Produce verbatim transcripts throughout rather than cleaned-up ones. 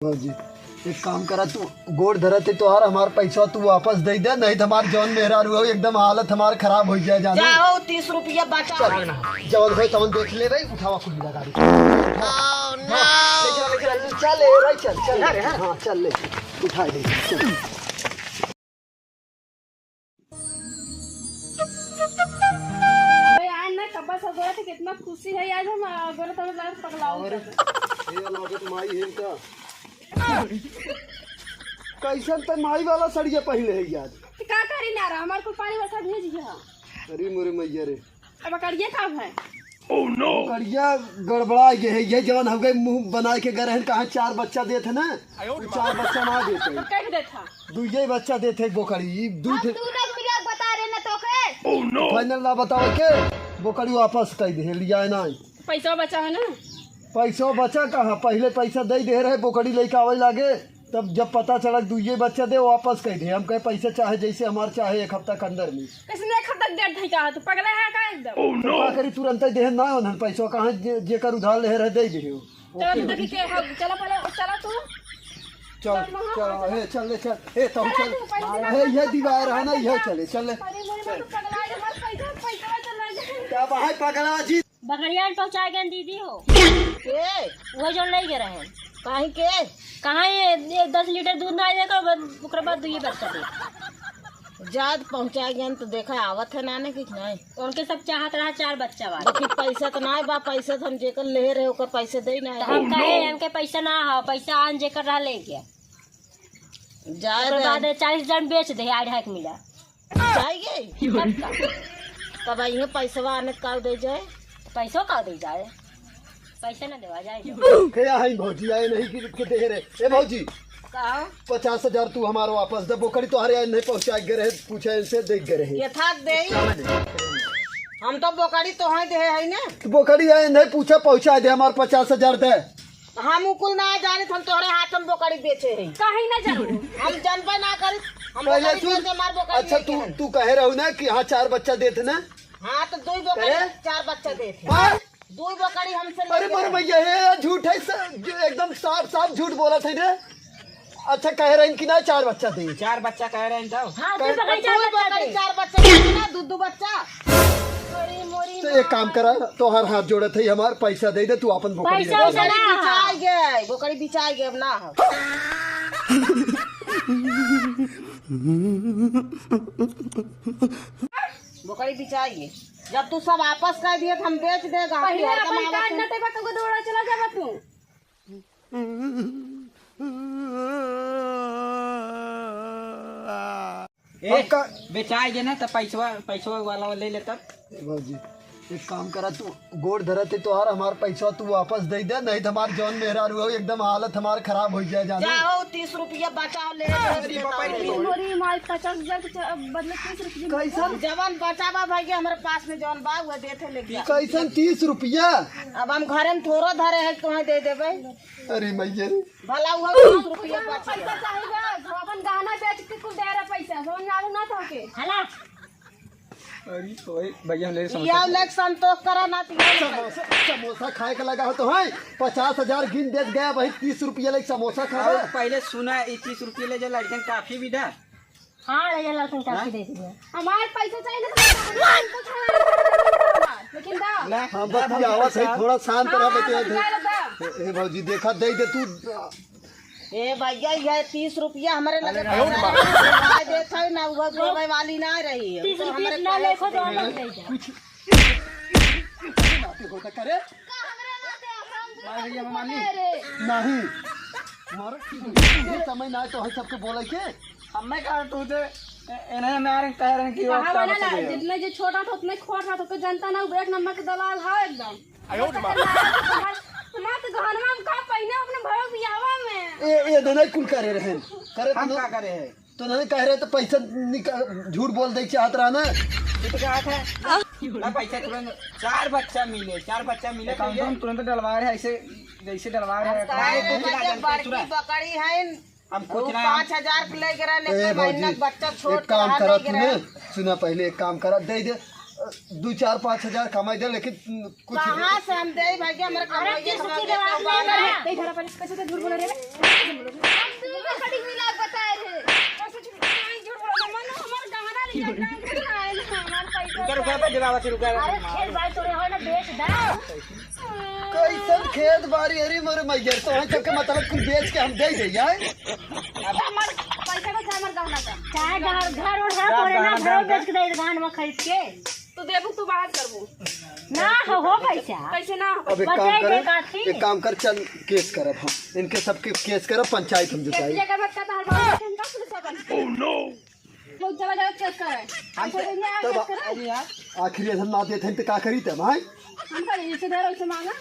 भौजी, एक काम करा, तू गोड़ धरत है तोहार, हमार पैसा तू वापस दे दे, नहीं तो हमार जौन मेहरारू हो, एकदम हालत हमार खराब हो जाए, जानो। जाओ, तीस रुपया बचा। चल, जौन हो तवन देख ले भाई, उठावा कुल मिला गाड़ी। हाँ, ले चल, ले चल, चल, ले भाई, चल, चल। हाँ, चल, ले, उठा ले, चल। अबे यार ना, कब्बा से गोरा थे, कितना खुशी है आज हम, आ, गोरा तो मतलब पगला हो और गया। ये लागत माई है इनका। कैसन ते माई वाला सड़िया पहले है यार। तो का करी ना रहा, हमार कुल पानी वैसा भेज गया। अरे मोरे मैया रे। अब करिए का है? करिया गड़बड़ा गए है, ये जवन हो गए मुंह बनाए के गए रहन, कहाँ चार बच्चा देत है ना, वो चार बच्चा ना देते। तो कह देता। दुइये बच्चा देते बोकड़ी, ई दू अब ठे। तू ना मिला बता रहे ना तो के। फाइनल ना बताओ के, बोकड़ी वापस कर दे, लिया है ना। पैसा बचा है ना? पैसा बचा कहाँ, पहले पैसा दे दे रहे, बोकड़ी लेके आवे लागे, तब जब पता चला कि दुइये बच्चा दे, वापस कर दे। हम कहे पैसा चाहे जैसे हमार चाहे एक हफ्ता के अंदर में। कैसे एक हफ्ता के डेट है का? तू पगला है का एकदम? तो का करी, तुरंत ही देहे ना उन्हन पैसा, कहाँ जे-, जेकर उधार ले रहे दे दे। चलो, तू देखी के, हाँ, चलो पहले, चलो तू। चल, चल, चल, वहाँ चल, चल। ए, चल ले, चल। ए, तू चला चल। तू, पहले दिमाग ए, ये खराब दीवार कर, है ना, ये चल। चले, चल ले। अरे, मोरे माँ, तू पगला है, हमारे पैसा, पैसा चला जाए। क्या बात है, पगला जी? बकरिया पहुँचा गए दीदी हो। के? वो जो ले गए रहे। काहे के? कहाँ ये, ये दस लीटर दूध ना देकर, ओकरे बाद दुइये बच्चा दे। जात पहुँचा गए तो देखा आवत है नाने कि नहीं। उनके सब चाहत रहा चार बच्चा वाला। बाकी पैसा तो ना बा, पैसा तो हम जेकर ले रहे ओकर पैसा दे ना। तो हम कहे, हमके पैसा ना हो, पैसा आन जेकर रहा ले गया। जाए ओकर दे। बाद चालीस हजार में बेच दे, अढ़ाई के मिला। जाएगी? तब का? तब इहे पैसवा आने का दे जाए? पैसो का दे जाए? पैसा ना देवा जाए जो। के आई भौजी आए नहीं कि, कि दे रहे। ए भौजी, का? पचास हजार तू हमारो वापस दे, बोकड़ी तोहरे आए नहीं पहुँचा के रहे, पूछे इनसे देख गए रहे। ये था दे। हम तो बोकड़ी तोहे दे है ना। तो बोकड़ी आए नहीं पूछा, पहुँचा दे, हमार पचास हजार दे। हम उ कुल ना जानित, हम तोहरे हाथ में बोकड़ी बेचे है। काहे ना जानू? हम जानबे ना करी। हम पहले बोकड़ी सुन, बेचे, हमार बोकड़ी अच्छा, लेके तू, हम। तू कहे रहू ना कि हाँ, चार बच्चा देते ना। हाँ, तो दुई बोकड़ी, कहे? चार बच्चा देते। हाँ? दुई बोकड़ी हमसे अरे लेके मोर रहे। भैया, ये झूठ है सर, जो एकदम साफ साफ झूठ बोला था रे। अच्छा, कहे रहे कि ना, चार बच्चा दे। चार बच्चा कहे रहे तो। हाँ, कहे दुई बोकड़ी, चार दुई बच्चा बोकड़ी, दे। चार बच्चा दे ना, दू दू बच्चा। अरे मोरी तो एक काम करा, तोहार हाथ जोड़त है, हमार पैसा दे दे, तू अपन बोकड़ी पैसा ले जा। वैसा बोकड़ी ना। बिचाई गए, बोकड़ी बिचाई गए, अब ना हो। बोकड़ी बिचाई गए। जब तू सब वापस कर दिए तो हम बेच देगा। पहले अपन कार्ड न देबा तो दौड़ा चला जाबा तू। ए, हमका बेचाए जे ना त पैसवा, पैसवा वाला ले ले तब। ए भौजी, एक काम करा, तू गोड़ धरत है तोहार, हमार पैसवा तू वापस दे दे, नहीं तो हमार जौन मेहरारू हो, एकदम हालत हमार खराब हो जाए, जानो। जाओ, तीस रुपया बचाओ, ले, ले, ले, ले। मोरी माई, पचास हजार के च-, बदले तीस रुपया। कैसन? जवन बचावा भाई के हमारे पास में जौन बा, वो देते लेके जा। कैसन तीस रुपया? अब हम घरे में थोड़ो धरे है, तुम्हें दे देबे। अरे मैया रे। भला हुआ पाँच रुपया बच गया। पैसा चाहिए बा, अपन गहना बेच के कुल दे रहा पैसा, समझ में आवे ना तो के। हला। अरे ओए भैया, हम ले समोसा। या लेक संतोष करा ना तो। समोसा, समोसा खाए के लगा हो तो है, पचास हजार गिन देत गया भाई, तीस रुपया लेके समोसा खा और रहा। पहले सुना, ई तीस रुपया ले जा, लड़कन काफी भी दा। हाँ, ले जा, लड़कन काफी हाँ? दे दिया। हमार पैसा चाहिए ना, तो हमको खाना दे, लेकिन दा। ना, हाँ, ना, बतियावा भौजी, सही, पैसा। थोड़ा शांत रह, हाँ, बतिया हाँ, दे। दा। ए, ए, भौजी, देखा, दे दे तू। ए भैया, ये तीस रुपया हमारे लगे अरे, पैसा है। ना देत है ना, वो देवे वाली ना रही है। तीस तो रुपया हमरे ना कहे लेखो तो से अलग दे जा। कुछ नाते होता करे। का हमरे नाते हम मार भैया, हम मानी। नहीं। मार, ये समय ना तो है सबके बोले के। हमें कहा तू दे, ए-, इन्हें मारे कह रहे हैं कि वो कहा वाला ना, जितने जो छोटा था, उतने खोट रहा था, तो जनता ना, वो एक नंबर के दलाल है एकदम। आयो रे माँ। हमार तो गहनवा हम का पहिने अपने भैया बियाहवा में। ए, ए, दे नहीं कुल करे रहे। करे हम तो का करे है? तो नहीं कह रहे तो पैसा निका-, झूठ बोल दे चाहत रहा ना। ये तो क्या है? ना पैसा तुरंत चार बच्चा मिले, चार बच्चा मिले तो अकाउंट ये में तुरंत डलवा रहे, ऐसे जैसे डलवा रहे हम हैं। काहे हम कुछ ना कुछ जानते, बड़की सुना। बकरी है, हम कुछ वो ना पाँच हजार के लेके रहे, ए लेकिन भौजी, महीना के बच्चा छोट एक काम रहा, करा लेके तू रहे। ना, सुना पहले एक काम करा, दे दे, दू चार पाँच हजार कमाई दे, लेकिन कुछ कहाँ से हम देई भैया, हमरा अरे, कमाई किस के चीज के बात नहीं है? कई धरा पर कैसे तो झूठ बोल रहे हैं? हम दोनों बड़ी मिला बताए रहे। कैसे झूठ, नहीं झूठ बोल रहे? मानो हमार गहना लिया, काम कर रहा है ना, हमार पैसा रुका, रुका, रुका, रुका। अरे, खेत बाड़ी तोरे हो ना, बेच दो। कैसन खेत बाड़ी? अरे मोरे मैया, तो हम सबके मतलब कुल बेच के हम दे दे यार। हमार पैसा का, हमार गहना का। चाहे घर, घर उड़ है, तोरे ना, घर बेच के दे, गहना खरीद के। तू देबू, तू बात करबू। ना हो, हो पैसा। कैसे ना हो? अब एक काम बताइए कर, काकी। एक काम कर, चल केस करब हम। इनके सबके केस करब, पंचायत हम जुटाई। इतने का मत कहता, हर बार इनका पुलिस अपन। Oh no! लोग चला जाओ केस करे। हम ऐसे तो, दिन में आ तब केस करे। अरे यार। आखिरी हम ना देते हैं तो का करी तब, हाँ? हम का इसे दे रहे, उसे मांगा।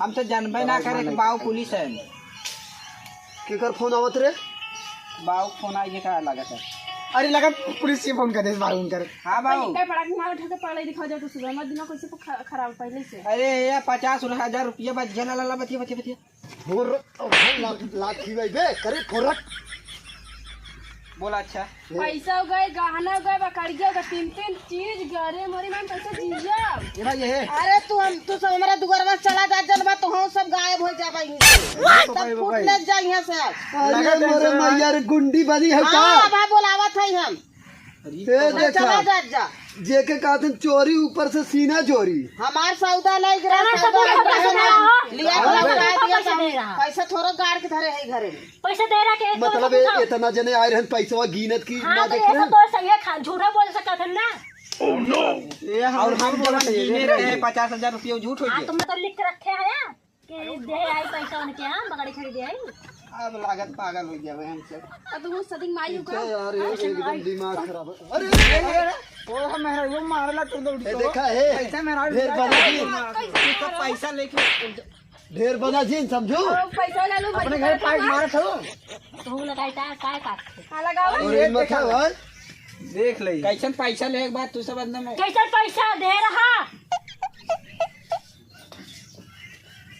हम तो जानबे ना करे कि बाऊ पुलिस है। केकर फोन आवत रे? बाऊ फोन आइए का लागत है। अरे लगा पुलिस से फोन कर दे बाऊ उनकर। हाँ बाऊ। इनका पड़ा के मार उठा के पगड़ाई दिखा जाओ तो सुबह मत दिमाग कैसे ख-, खराब पहले से। अरे ये पचास हजार रुपया बच गया, ला, ला, ला, बतिया, बतिया, बतिया। फोर, फोर लाख, लाख की भाई बे, करे फोरक। बोला अच्छा। पैसा हो गए, गहना हो गए, बकरिया हो गए, तीन तीन चीज, गरे मोरी में पैसा जिया। ये भाई ये है। अरे तू हम, तू सब हमारा दुआरवा चला जा, जनबा तो हम सब गायब हो जाबा यहीं से। सब फूट ले जा यहाँ से। अरे मोरे मैया रे, गुंडी बनी है का? हाँ, अब बोलावत है हम। ए, देखा, चला जा, जा। जेके कहत हैं चोरी ऊपर से सीना जोरी। हमार सौदा लाइक रहा, कहाँ से सौदा बोला लाइक रहा पैसा ना। दे रहा हो? लिया के पैसा लौटा दिया पैसा तो दे रहा। पैसा थोड़ा गाड़ के धरे है घरे में। पैसा दे रहा के एक मतलब पैसा ए-, उठाओ। इतना जने आए रहन पैसवा गिनत की हाँ, ना तो देखे ऐसा रहन। तो सही है, खा-, झूठा बोल सकत है ना। ए, हम और हम झूठ बोलत बोलत है, गिने रहे हैं, पचास हजार रुपया झूठ हो हाँ, गया। तुमने तो लिख के रखे हैं। कि दे आई पैसा उनके, हाँ, बकरी खरीदे आई। अब लागत पागल हो जावे हमसे। अब वो सदिक माई इनका का यार, ये अच्छा, एकदम आई। दिमाग खराब है। अरे, अरे, अरे, अरे, वो हम मेहरा, वो मारला तो दौड़ी ये तो। देखा है? ऐसा मेहरा ढेर बना जी। तू तो पैसा लेके ढेर बना जी, समझू? ओ, पैसा ले लो, अपने पैसा घर ले पाइप लो। मारत हो। तू लगाई ता, काय काट? हाँ, लगाओ। और ये हिम्मत है भाई? देख ले। कैसन पैसा ले एक बार तू सब एकदम कैसन पैसा दे रहा?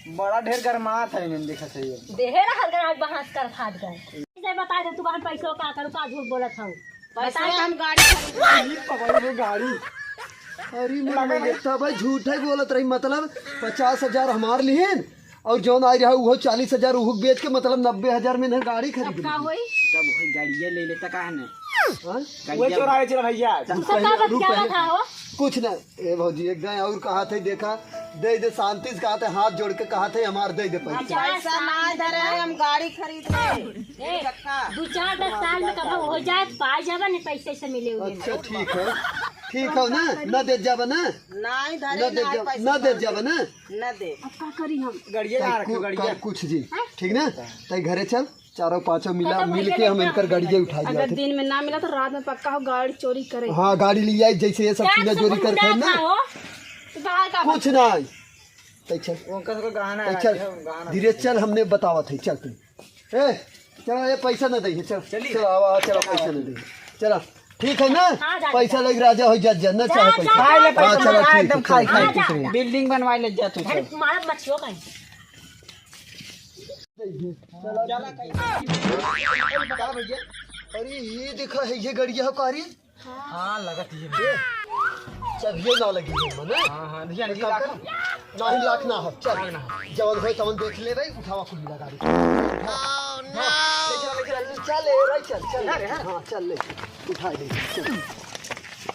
बड़ा ढेर गरमात है, मैंने देखा सही है। देहे रहल गरमात बहास कर खाद गए। इसे बता दे, तू बहन पैसों का करू, का झूठ बोलत हऊ? पैसा बता। हम गाड़ी खरीद ये पकड़ लो गाड़ी। अरे मोर लगा भाई, इतना भाई झूठ है बोलत रही, मतलब पचास हजार हमार लिहिन और जौन आई रहा उहो चालीस हजार उहुक बेच के मतलब नब्बे हजार में इन्हें गाड़ी खरीद अब का ली। होई? तब वही गाड़िया ले लेता का है ना? हाँ? वो गाड़िया चोरावे चला भैया। तू सब का रुपया, बतियावत रुपया। हो? कुछ ना। ए भौजी, एक दाएं और कहा थे, देखा, दे दे, शांति से कहा थे, हाथ जोड़ के कहा थे, हमार दे दे पैसा। हम पैसा ना धरे हैं, हम गाड़ी खरीद रहे हैं। ए, दू चार दस साल में कब हो जाए, पाई जाबा नहीं पैसे से मिले हुए। अच्छा, ठीक है, ठीक है ना, न दे जाबा ना, नहीं धरे न दे ना जाबा, पैसा न दे जाबा ना, न दे। अब का करी हम? गड़िया कहाँ रखे, कर, गड़िया? कर कुछ जी, ठीक ना, तई घरे चल। चारों पांचों मिला, कतौ मिल भैया के हम लेके इनकर आओ। गाड़िया उठा अगर लिया थे। दिन में ना मिला तो रात में पक्का हो गाड़ी चोरी करे। हाँ, गाड़ी ले आई, जैसे ये सब रात चीना से चोरी कुल करते हैं ना। उठा हो, तो बाहर का कुछ ना आई। तै चल। उनका सबका गहना तै है, चल। गहना धीरे चल, हमने बतावत है, चल तू। ए, चल, ये पैसा ना दे, चल। चलिए। चल, आवा, चल, पैसा ना दे। चला, ठीक है ना? हाँ, जा, पैसा जा। लेके राजा हो जा, जा, ना जा, चाहे जा, पैसा। जा, हाँ, ले हाँ, पैसा, चला, हाँ, ठीक एकदम है, खाई, चला, खाई, ठीक है। बिल्डिंग बनवा ले जा तू, घर चल। मारब मछियो कहीं। चला, चला, कहीं। का भैया? अरे, ये देखा है, ये गड़िया हो कारी? हाँ, लगत ही है। ये, चल, ये ना लगी है, मने? हाँ, हाँ, भैया, एक काम कर। नहीं, लाख ना हो, चल। लाख ना हो। जवन होई, तवन देख ले भाई, उठावा कुल मिला गाड़ी। हाँ, ले चला, ले चला, ले चला, ले भाई, चल, चल। अरे, हाँ। हाँ, चल, ले, उठा ले, चल।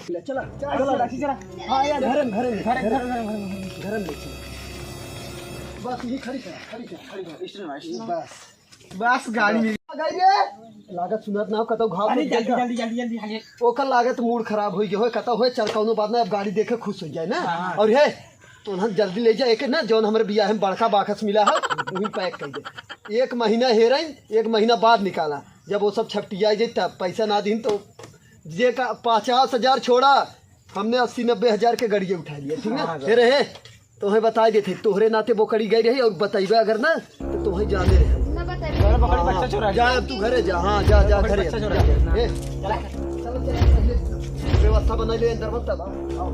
ले, चला, चला, चला, चला। हाँ, यार, घर में, घर में, घर में, घर में, घर में, घर में, घर में ले चला। बस, ये खड़ी कर, खड़ी कर, खड़ी कर, स्टैंड बाय, स्टैंड बाय। बस। बस, गाड़ी मिल गई रे। लागत सुनत ना हो, कतौ घाव अरे, लग जल्दी, जाएगा। जल्दी, जल्दी, जल्दी, जल्दी। ओकर लागत मूड खराब हो गया हो, कतौ हो, चल, कौनो बात ना, अब गाड़ी देखे खुश हो जाए ना। हाँ। और हे, तो ना जल्दी ले जाए के ना, जौन हमरे बियाह में बड़का बाकस मिला है, वही पैक कर दे। एक महीना हेरन, एक महीना बाद निकाला। जब वो सब छपटिया जाए, तब पैसा ना दीन, तो जे का पचास हजार छोड़ा, हमने अस्सी नब्बे हजार के गड़िया उठा लिया, ठीक ना? हाँ, हाँ। हे रहे, तोहे बताई देते, तोहरे नाते बोकड़ी गई रही, और बताइबे अगर ना, तो तोहे जाने रहे। ना बताइबे। अरे, बोकड़ी बच्चा चोरा है। जा, अब तू घरे जा, हाँ, जा, जा, बोकड़ी घरे बच्चा जा। चोरा है। ए, चला, चला, चला, पहले व्यवस्था बना ले, अंदर मत, तब आओ, आओ।